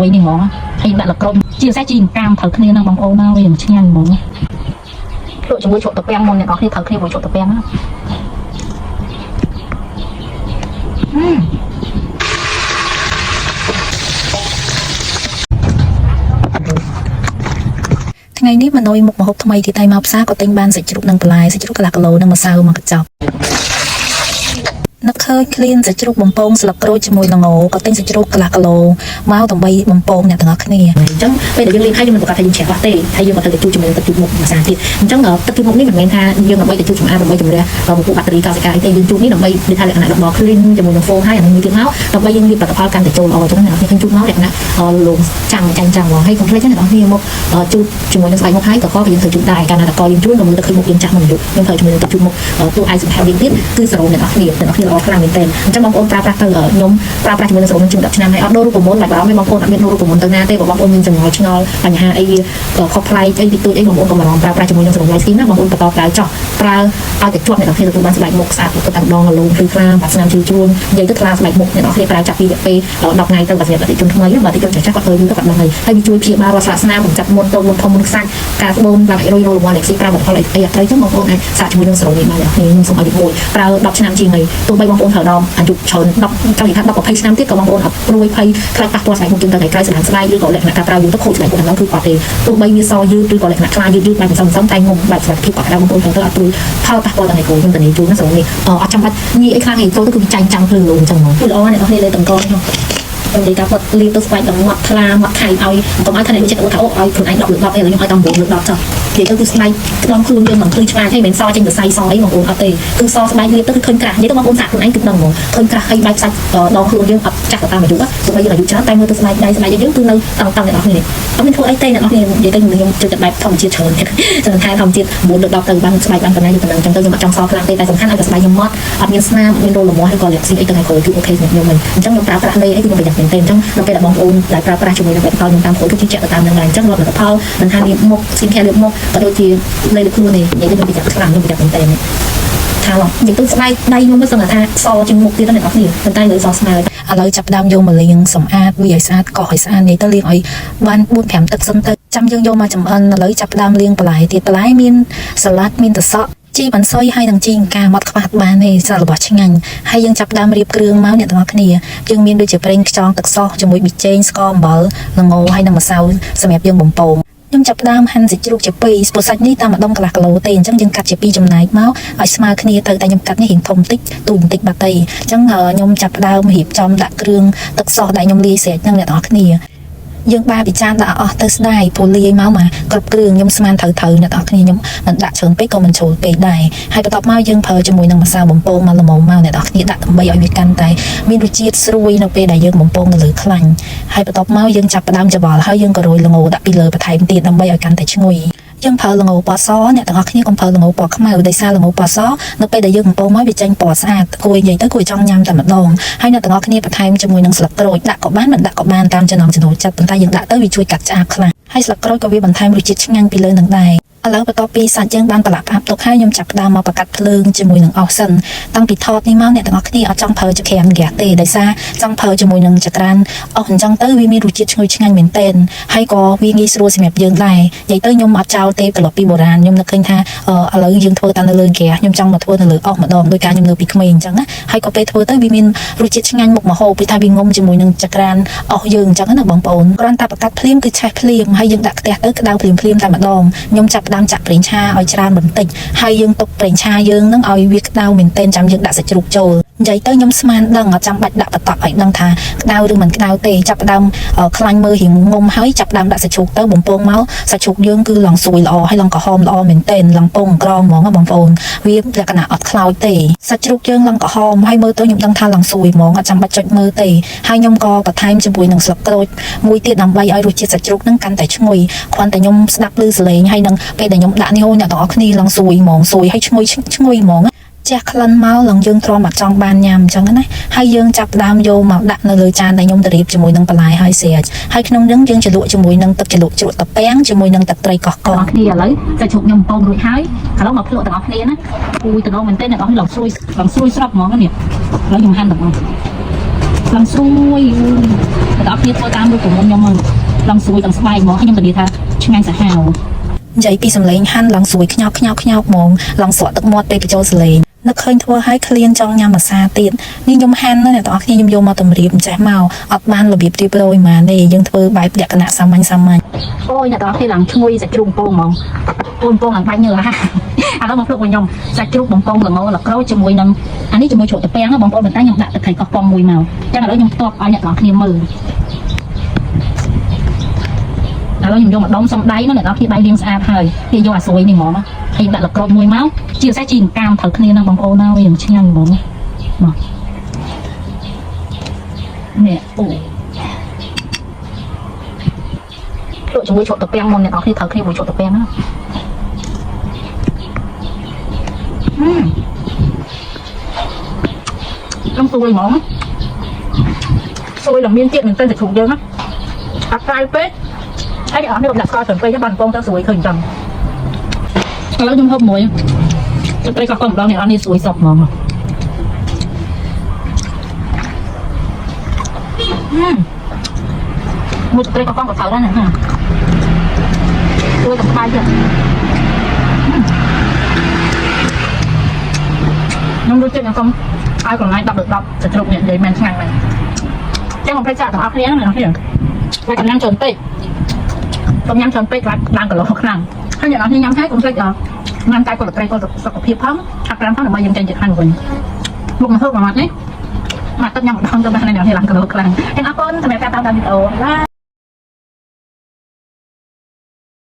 យនេះហ្មងហើយដាក់លក្រុមជាពិសេសជីកាមត្រូវគ្នាហ្នឹងបងប្អូនណាវាឆ្ងាញ់ហ្មងភ្លក់ជាមួយជ្រក់តាពាំងមុនអ្នកនរគ្នាត្រូវគ្នាមួយជ្រក់តាពាំងណា ថ្ងៃនេះម៉នុយមុខម្ហូបថ្មីទៀតហើយមកផ្សារក៏ទិញបានសាច់ជ្រូកនិងបន្លែសាច់ជ្រូកកន្លះគីឡូនិងម្សៅមួយកញ្ចប់នឹកឃើញក្លៀនសាច់ជ្រូកបំពងស្លឹកក្រូចជាមួយល្ងក៏ទិញសាច់ជ្រូកកន្លះគីឡូមកដើម្បីបំពងអ្នកទាំងអស់គ្នា អញ្ចឹងពេលដែលយើងលាងហើយយើងមិនប្រកាសថាយើងជ្រះអស់ទេហើយយើងក៏ត្រូវតែជូតជាមួយនឹងទឹកជូតមុខមួយសាទៀតអញ្ចឹងទឹកជូតមុខនេះមិនមែនថាយើងដើម្បីតែជូតសម្អាតដើម្បីជំរះពពួកបាក់តេរីកោសិកាអីទេយើងជូតនេះដើម្បីនិយាយថាលក្ខណៈរបស់ clean ជាមួយនឹង foam ហើយអានឹងមួយទៀតមកដើម្បីយើងលាបផលិតផលកាន់តែចូលល្អអញ្ចឹងអ្នកនរគ្នាឃើញជូតមកលក្ខណៈលងចាំងចាញ់ចាំងហ្មងហើយកុំភ្លេចណាអ្នកនរគ្នាមកជូតជាមួយនឹងស្បែកមុខហើយក៏ក៏យើងត្រូវជូតដែរកាលណាតកយើងជូតក៏មើលទៅឃើញមុខយើងចាស់មកយុខ្ញុំត្រូវជាមួយនឹងទឹកជូតមុខទូឯងសម្រាប់យើងទៀតគឺសេរ៉ូមអ្នកនរគ្នាអ្នកនរគ្នាល្អខ្លាំងមែនទែនអញ្ចឹងបងប្អូនប្រើប្រាស់ទៅខ្ញុំប្រើប្រាស់ជាមួយនឹងសេរ៉ូមនឹងជាង10ឆ្នាំហើយអត់ដូររូបមន្តបាច់បារម្ភទេបងប្អូនអត់មានដូររូបមន្តទៅណាទេបើបងប្អូនមានចម្ងល់ឆ្ងល់បញ្ហាអីខុសប្លែកអីតិចតួចអីបងប្អូនកុំបារម្ភប្រើប្រាស់ជាមួយនឹងសេរ៉ូម Light Skin ណាបងប្អូនបន្តប្រើចោះប្រើឲ្យតែជាប់អ្នកនរគ្នាទទួលបានស្បែកមុខស្អាតទៅតែម្ដងលូនភ្លឺថ្លាបាត់ស្នាមជឿជួននិយាយទៅថ្លាស្បែកមុខអ្នកនរគ្នាប្រើចាប់ពីរយៈពេល10ថ្ងៃទៅបើសម្រាប់អតិជនថ្មីបើអតិជនចាស់ៗគាត់ទៅយូរទៅគាត់ដឹងហើយហើយវាជួយព្យាបាលរាល់ស្លាកស្នាមកម្ចាត់មុនតូចមុនធំមុនខ្សាច់ការស្បូនឡើងរុយរលំលេខស៊ីប្រើផលអីអត់ត្រូវចឹងបងប្អូនអាចសាកជាមួយនឹងសេរ៉ូមនេះបានអ្នកនរគ្នាខ្ញុំសូមឲ្យវិមួយប្រើ10ឆ្នាំជាងហើយទោះបីបងប្អូនប្រើដល់អាយុច្រើន10ចង់និយាយថា10 20ឆ្នាំទៀតក៏បងប្អូនអត់ព្រួយភ័យខ្លាចប៉ះពាល់ស្បែកមុខយើងទៅថ្ងៃក្រោយស្ដាងស្បែកឬក៏លក្ខណៈការប្រើយូរទៅខូចស្បែកមុខហ្នឹងគឺអត់ទេទោះបីវាសយឺតឬក៏លក្ខណៈខ្លាយឺតយឺតបែបសំសំតែងុំបែបសុខភាពក៏ដែរបងប្អូនទៅអត់ព្រួយផលប៉ះពាល់ដល់ថ្ងៃក្រោយខ្ញុំតានីជូនណាសេរ៉ូមនេះអត់ចាំបាច់ងាយអីខ្លាំងទេចូលទៅគឺវាចាញ់ចាំងភ្លឺលូនចឹងហ្មងល្អអ្នកនរគ្នាលើតង្កនោះខ្ញុំនិយាយថាគាត់លាបទៅស្បែកដល់មាត់ថ្លាមាត់ថៃឲ្យកុំឲ្យថាអ្នកចិត្តថាអូឲ្យខ្លួនឯង10លើ10ទេឥឡូវខ្ញុំឲ្យដល់9លើ10ចុះនិយាយទៅគឺស្បែកក្លំខ្លួនយើងមិនឃើញឆ្លាតទេមិនមែនសចេញទៅសៃសអីបងប្អូនអត់ទេគឺសស្បែកលាបទៅគឺឃើញក្រាស់និយាយទៅបងប្អូនសាកខ្លួនឯងគឺដឹងហ្មងឃើញក្រាស់ហើយបែបសាច់ដងខ្លួនយើងអត់ចាស់ទៅតាមអាយុទោះបីយើងអាយុច្រើនតែមើលទៅស្បែកដៃស្បែកយើងគឺនៅតង់តង់អ្នកនរគ្នាអត់មានធ្វើអីទេអ្នកនរគ្នានិយាយទៅខ្ញុំចូលចិត្តបែបធម្មជាតិច្រើនសំខាន់ធម្មជាតិ9លើ10ទៅបានស្បែកបានប៉ុណ្ណាយូរប៉ុណ្ណឹងអញ្ចឹងទៅខ្ញុំអត់ចង់សខ្លាំងទេតែសំខាន់ឲ្យតែស្បែកខ្ញុំម៉ត់អត់មានស្នាមអត់មានរោលលមាស់ឬក៏លាក់ស៊ីអីទៅថ្ងៃក្រោយគឺ OK សម្រាប់ខ្ញុំវិញអញ្ចឹងខ្ញុំប្រើប្រាស់លេអីគឺខ្ញុំប្រយ័ត្នមែនទេអញ្ចឹងដល់ពេលដែលបងប្អូនដែលប្រើប្រាស់ជាមួយនឹងផលិតផលខ្ញុំតាមក្រោយគឺជាក់ទៅតាមនឹងដែរអញ្ចឹងរាល់ផលិតផលមិនថាលាបមុខ skin care លាបមុខក៏ដូចជាលេលាបខ្លួននេះនិយាយទៅខ្ញុំប្រយ័ត្នខ្លាំងខ្ញុំប្រយ័ត្នមែនទេថាឡងនិយាយទៅស្បែកដៃខ្ញុំមិនសឹងថាសជាងមុខទៀតណាអ្នកនរគ្នាប៉ុន្តែលើសស្មើ ឥឡូវចាប់ផ្ដើមយកមកលាងសម្អាតវាឲ្យស្អាតកោសឲ្យស្អាតនិយាយទៅលាងឲ្យបាន4 5ទឹកសិនទៅចាំយើងយកមកចម្អិនឥឡូវចាប់ផ្ដើមលាងបន្លែទៀតបន្លែមានសាឡាត់មានត្រសក់ជីបន្សុយហើយនឹងជីអង្ការមកខ្វះបានទេសាររបស់ឆ្ងាញ់ហើយយើងចាប់ផ្ដើមរៀបគ្រឿងមកអ្នកទាំងអស់គ្នាយើងមានដូចជាប្រេងខ្យងទឹកសោះជាមួយប៊ីចេងស្ករអំបិលល្ងហើយនិងម្សៅសម្រាប់យើងបំពងខ្ញុំចាប់ផ្ដើមហាន់សាច់ជ្រូកជាពីរព្រោះសាច់នេះតាមម្ដុំកន្លះគីឡូទេអញ្ចឹងយើងកាត់ជាពីរចំណែកមកឲ្យស្មើគ្នាទៅតែខ្ញុំកាត់នេះរៀងធំតិចទូចបន្តិចបាត់ទេអញ្ចឹងខ្ញុំចាប់ផ្ដើមរៀបចំដាក់គ្រឿងទឹកសោះដែលខ្ញុំលាយស្រេចហ្នឹងអ្នកទាំងអស់គ្នាយើងបាពិចារដាក់អស់ទៅស្ដាយព្រោះលាយមកមកគ្រប់គ្រឿងខ្ញុំស្មានត្រូវត្រូវអ្នកទាំងអស់គ្នាខ្ញុំមិនដាក់ច្រើនពេកក៏មិនជ្រុលពេកដែរហើយបន្ទាប់មកយើងប្រើជាមួយនឹងម្សៅបំពងមកល្មមមកអ្នកទាំងអស់គ្នាដាក់ដើម្បីឲ្យវាកាន់តែមានរសជាតិស្រួយនៅពេលដែលយើងបំពងនៅលើខ្លាញ់ហើយបន្ទាប់មកយើងចាប់ផ្ដើមច្របល់ហើយយើងក៏រោយល្ងដាក់ពីលើបន្ថែមទៀតដើម្បីឲ្យកាន់តែឈ្ងុយយើងប្រើល្ងពណ៌សអ្នកទាំងអស់គ្នាកុំប្រើល្ងពណ៌ខ្មៅដោយសារល្ងពណ៌សនៅពេលដែលយើងបំពងមកវាចេញពណ៌ស្អាតគួរនិយាយទៅគួរចង់ញ៉ាំតែម្ដងហើយអ្នកទាំងអស់គ្នាបន្ថែមជាមួយនឹងស្លឹកក្រូចដាក់ក៏បានមិនដាក់ក៏បានតាមចំណង់ចំណូលចិត្តប៉ុន្តែយើងដាក់ទៅវាជួយកាត់ឆ្អាបខ្លះហើយស្លឹកក្រូចក៏វាបន្ថែមរសជាតិឆ្ងាញ់ពីលើនឹងដែរឥឡូវបន្ទាប់ពីសាច់យើងបានប្រឡាក់ផ្អាប់ទុកហើយខ្ញុំចាប់ផ្ដើមមកប្រកាត់ភ្លើងជាមួយនឹងអស់សិនតាំងពីថតនេះមកអ្នកទាំងអស់គ្នាអត់ចង់ប្រើចក្រានហ្គាសទេដោយសារចង់ប្រើជាមួយនឹងចក្រានអស់អញ្ចឹងទៅវាមានរសជាតិឈ្ងុយឆ្ងាញ់មែនទែនហើយក៏វាងាយស្រួលសម្រាប់យើងដែរនិយាយទៅខ្ញុំអត់ចោលទេត្រឡប់ពីបុរាណខ្ញុំនឹកឃើញថាឥឡូវយើងធ្វើតែនៅលើហ្គាសខ្ញុំចង់មកធ្វើនៅលើអស់ម្ដងដោយការខ្ញុំនៅពីក្មេងអញ្ចឹងណាហើយក៏ពេលធ្វើទៅវាមានរសជាតិឆ្ងាញ់មុខម្ហូបពីថាវាងុំជាមួយនឹងចក្រានអស់យើងអញ្ចឹងណាបងប្អូនគ្រាន់តែប្រកាត់ភ្លាមគឺឆេះភ្លាមហើយយើងដាក់ខ្ទះទៅក្តៅភ្លាមភ្លាមតែម្ដងខ្ញុំចាប់ផ្ដើមចាក់ប្រេងឆាឲ្យច្រើនបន្តិចហើយយើងទុកប្រេងឆាយើងនឹងឲ្យវាក្តៅមែនទែនចាំយើងដាក់សាច់ជ្រូកចូលនិយាយទៅខ្ញុំស្មានដឹងអត់ចាំបាច់ដាក់បន្តប់ឲ្យដឹងថាក្តៅឬមិនក្តៅទេចាប់ផ្ដើមខ្លាញ់មើលរៀងងុំហើយចាប់ផ្ដើមដាក់សាច់ជ្រូកទៅបំពងមកសាច់ជ្រូកយើងគឺឡើងស្រួយល្អហើយឡើងក្រហមល្អមែនទែនឡើងពងក្រងហ្មងបងប្អូនវាលក្ខណៈអត់ខ្លោចទេសាច់ជ្រូកយើងឡើងក្រហមហើយមើលទៅខ្ញុំដឹងថាឡើងស្រួយហ្មងអត់ចាំបាច់ចុចមើលទេហើយខ្ញុំក៏បន្ថែមជាមួយនឹងស្លឹកក្រូចមួយទៀតដើម្បីឲ្យរសជាតិសាច់ជ្រូកនឹងកាន់តែឈ្ងុយគ្រាន់តែខ្ញុំស្ដាប់ឮសលេងហើយនឹងពេលដែលខ្ញុំដាក់នេះអូអ្នកទាំងអស់គ្នាឡើងស្រួយហ្មងស្រួយហើយឈ្ងុយឈ្ងុយហ្មងជះក្លិនមកឡើងយើងទ្រាំអត់ចង់បានញ៉ាំអញ្ចឹងណាហើយយើងចាប់ផ្ដើមយកមកដាក់នៅលើចានដែលខ្ញុំទៅរៀបជាមួយនឹងបន្លែហើយស្រាច់ហើយក្នុងនឹងយើងជ្រលក់ជាមួយនឹងទឹកជ្រលក់ជ្រក់តាពាំងជាមួយនឹងទឹកត្រីកោះកុង ទាំងអស់គ្នាឥឡូវសាច់ជ្រូកខ្ញុំបំពងរួចហើយឥឡូវមកភ្លក់ទាំងអស់គ្នាណាអួយតំណងមែនទេអ្នកនរឡើងស្រួយឡើងស្រួយស្រាប់ហ្មងនេះឥឡូវខ្ញុំហាន់ទាំងអស់ឡើងស្រួយអូយ អ្នកទាំងអស់គ្នាធ្វើតាមរូបមន្តខ្ញុំមកឡើងស្រួយទាំងស្បែកហ្មងខ្ញុំធានាថាឆ្ងាញ់សាហាវ និយាយពីសំឡេងហាន់ឡើងស្រួយខ្ញោកខ្ញោកខ្ញោកហ្មងឡើងស្រក់ទឹកមាត់ពេលបញ្ចូលសលេងនឹកឃើញធ្វើឲ្យឃ្លានចង់ញ៉ាំអាសាទៀតនេះខ្ញុំហាន់ណាអ្នកទាំងអស់គ្នាខ្ញុំយកមកតម្រៀបអញ្ចេះមកអត់បានរបៀបរៀបរយហ្មងទេយើងធ្វើបែបលក្ខណៈសាមញ្ញសាមញ្ញ អូយអ្នកទាំងអស់គ្នាឡើងឈ្ងុយសាច់ជ្រូកបំពងហ្មងអូនបំពងឡើងបាច់ញើសហ่าឥឡូវមកភ្លុកវិញខ្ញុំសាច់ជ្រូកបំពងល្ងលក្រូចជាមួយនឹងអានេះជាមួយជ្រក់តាពាំងបងប្អូនប៉ុន្តែខ្ញុំដាក់ទឹកត្រីកោះកុងមួយមកអញ្ចឹងឥឡូវខ្ញុំផ្ទាប់ឲ្យអ្នកទាំងអស់គ្នាមើលឥឡូវខ្ញុំយកម្ដុំសុំដៃនោះអ្នកទាំងអស់គ្នាដៃលាងស្អាតហើយគេយកអាស្រួយនេះហ្មងហើយខ្ញុំដាក់លក្រូចមួយមកជាពិសេសជីកាមត្រូវគ្នាណាបងប្អូនណាវាយ៉ាងឆ្ងាញ់ហ្មងមកនេះអូ លក់ជាមួយជ្រក់តាពាំងមុនអ្នកនរគ្នាត្រូវគ្នាមួយជ្រក់តាពាំងណាហឹមខ្ញុំស្រួយហ្មងស្រួយឡើងមានជាតិមែនទែនសាច់ជ្រូកយើងណាអត់ប្រៃពេកហើយអ្នកនរគ្នាកុំដាក់ស្ករច្រើនពេកទេបានកំពងទៅស្រួយឃើញអញ្ចឹងឥឡូវខ្ញុំហូបមួយទឹកត្រីកោះកុងម្ដងអ្នកនរគ្នាស្រួយសពហ្មងហឹមមួយទឹកត្រីកោះកុងក៏ត្រូវដែរណា ជួយกับបាយទៀតខ្ញុំรู้ចិត្តខ្ញុំសូមឲ្យកន្លែង10លើ10សាច់ជ្រូកនេះនិយាយមែនឆ្ងាញ់មែនចឹងកុំភ្លេចចាក់ទាំងអស់គ្នាណាអ្នកនរគ្នាតែញ៉ាំច្រើនពេកកុំញ៉ាំច្រើនពេកខ្លាចឡើងគីឡូខ្លាំងហើយអ្នកនរគ្នាញ៉ាំហើយកុំភ្លេចញ៉ាំតែកុលត្រីកុលសុខភាពផងហាត់ប្រាណផងដើម្បីយើងចេញជាតិខ្លាញ់វិញមុខម្ហូបមួយម៉ាត់នេះម៉ាត់ទឹកញ៉ាំម្ដងទៅបានអ្នកនរគ្នាឡើងគីឡូខ្លាំងចឹងអរគុណសម្រាប់ការតាមដានវីដេអូបាយ។